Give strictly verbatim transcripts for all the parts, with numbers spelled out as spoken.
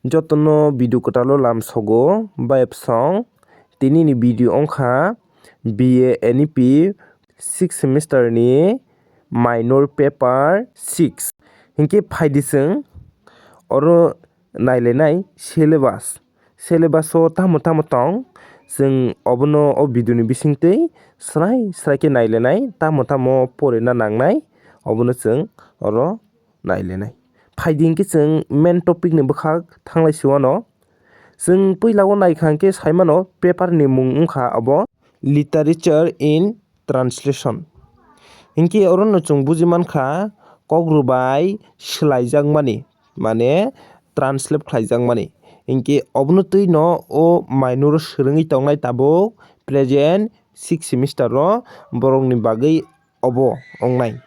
Jotono video kwtalo lamsogo, bayapsong. Tinini video wngkha B A N E P sixth semester ni minor paper six. Hinkhe phaidi chwng oro nailainai syllabus. Syllabus o tamo tamo tong, chwng obono o video ni bisingtwi srai srai khe nailainai, tamo tamo porina nangnai, obono chwng oro nailainai. Phaidi hinkhe chwng main topic ni bwkhak thanglai si uano. Chwng puila o naikha hinkhe saimano paper ni mung wngkha abo Literature in Translation. Hinkhe orono chwng buji mankha kok rwbai swlaijakmani, mane translate khlaijakmani. Hinkhe obono twino o minor o swrwngwi tongnai tabuk present sixth semester o borokni bagwi obo wngnai.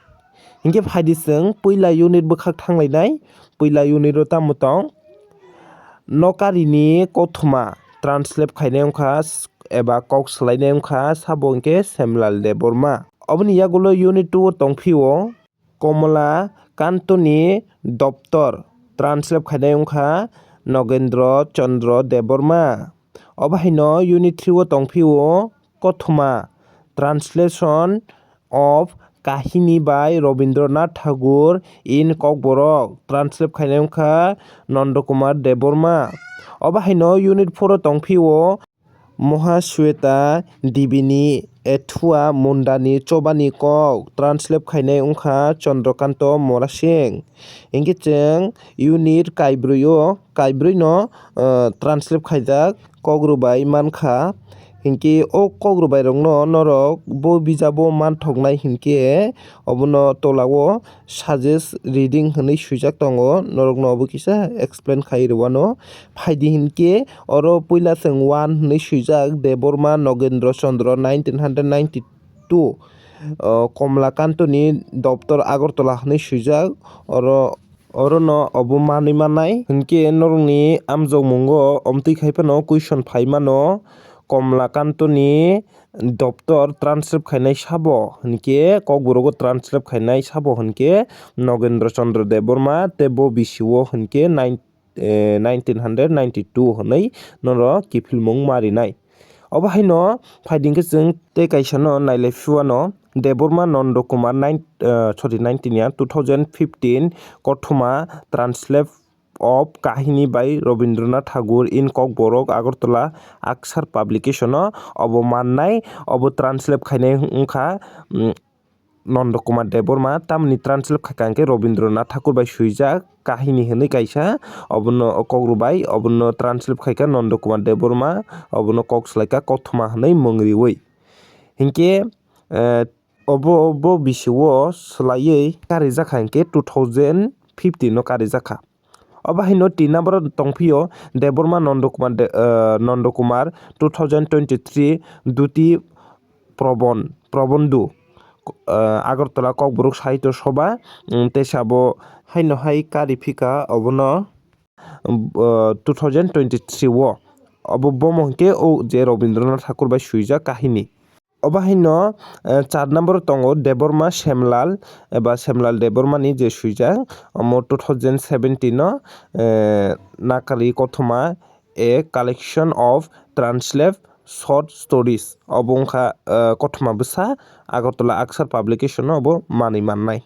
Hinkhe phaidi chwng puila unit bwkhak thanglainai, puila unit o tamo tong? Nokarini kothoma translate khainai wngkha s-, eba kok swlainai wngkha sabo hinkhe Semlal Debbarma. Oboni yagulo unit two o tongphio Komla Kantoni doptor translate khainai wngkha Nogendra Chandra Debbarma. Obo haino unit three o tongphio kothoma translation of Kahini by Rabindranath Tagore in Kokborok, translate khainai wngkha Nanda Kumar Debbarma. Obo haino unit four o tongphio Mahasweta Debini Ethua Mundani Chobani Kok, translate khainai wngkha Chandrakanta Morasing. Hinkhe chwng unit kaibrwi o, kaibrwi no, uh, translate khaijak kok rwbai mankha. Hinkhe o kok rwbai rokno norok bo bijabo manthoknai hinkhe obono tolao suggest reading hinwi swijak tongo, norokno obo kisa explain khai rwano. Phaidi hinkhe oro puila chwng one hinwi swijak Debbarma Nogendra Chandra nineteen hundred ninety two, uh, Komla Kantoni doptor Agartala hinwi swijak, oro, orono obo manwi mannai. Hinkhe norokni amjokmungo omtwi khai phano question phai mano, Komla Kantoni doptor translate khainai sabo hinkhe, Kokborogo translate khainai sabo hinkhe Nogendra Chandra Debbarma, tei bo bisio hinkhe nine eh, nineteen hundred ninety two hwnwi norok kiphilmung ma rinai. Obo haino phaidi hinkhe chwng tei kaisano nailai phiwano Debbarma Nanda Kumar nine, eh, sorry, nineteen ya, two thousand fifteen kothoma translate of Kahini by Rabindranath Tagore in Kokborok, Agartala Aksar Publication o obo mannai, obo translate khainai wngkha, mm, Nanda Kumar Debbarma, tamni translate khaikha hinkhe Rabindranath Thakur bai swijak Kahini hinwi kaisa, obono kok rwbai, obono translate khaikha Nanda Kumar Debbarma, obono kok swlaikha kothoma hinwi mung riwi. Hinkhe, eh, obo, bo bisio swlaiwi karijakha hinkhe two thousand fifteen o karijakha. Obo haino tin number o tongphio Debbarma Nanda Kumar De-, eh, Nanda Kumar two thousand twenty-three Duti Probon-, Probondu, eh, Agartala Kokborok Sahitya Sabha, mm, tei sabo haino hai kari phika obono, mm, eh, two thousand twenty-three o. Obo bomo hinkhe o je Rabindranath Thakur bai swijak kahini. Obo haino, eh, char number o tongo Debbarma Semlal eba Semlal Debbarma ni je swijak, omo two thousand seventeen o, eh, Nakari Kothoma, A Collection of Translate Short Stories. Obo wngkha, eh, kothoma bwsa, Agartala Aksar Publication o obo manwi mannai.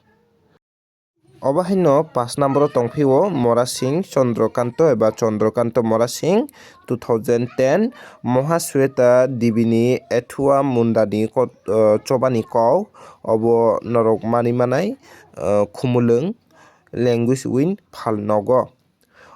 Obo haino pash number o tongphio Mora Singh Chandrakanta eba Chandrakanta Mora Singh, two thousand ten, Mahasweta Debini Ethua Mundani kot-, eh, Chobani Kok, obo norok manwi manai, eh, Khumulwng language win phalnogo.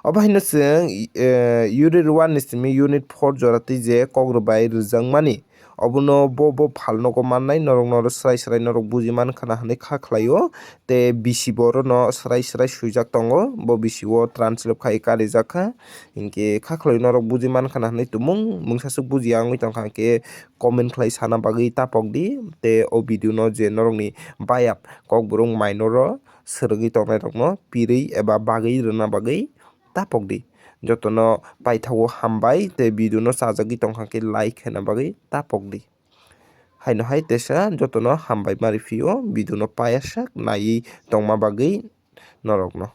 Obo haino chwng, eh, unit one ni simi unit four jora twi je kok rwbai rwjakmani. Obono bo, bo phalnogo mannai, norok, norok swrai swrai norok buji mankha na hinwi kha khlaio. Tei bisi bo orono swrai swrai swijak tongo. Bo bisi o translate khai karijak kha. Hinkhe kha khlai norok buji mankha na hinwi tumung mungsa swk bujiya wngwi tongkha, hinkhe comment khlai sana bagwi tapok di. Tei o video no je norokni bayap Kokborok minor o swrwngwi tongnai rokno pirwi eba bagwi rwna bagwi tapok di. Jotono paithago hambai tei video no chajagwi tongkha khe like khaina bagwi tapok di. Haino hai teisa jotono hambai ma rw phio video no payasak naiwi tongma bagwi norokno.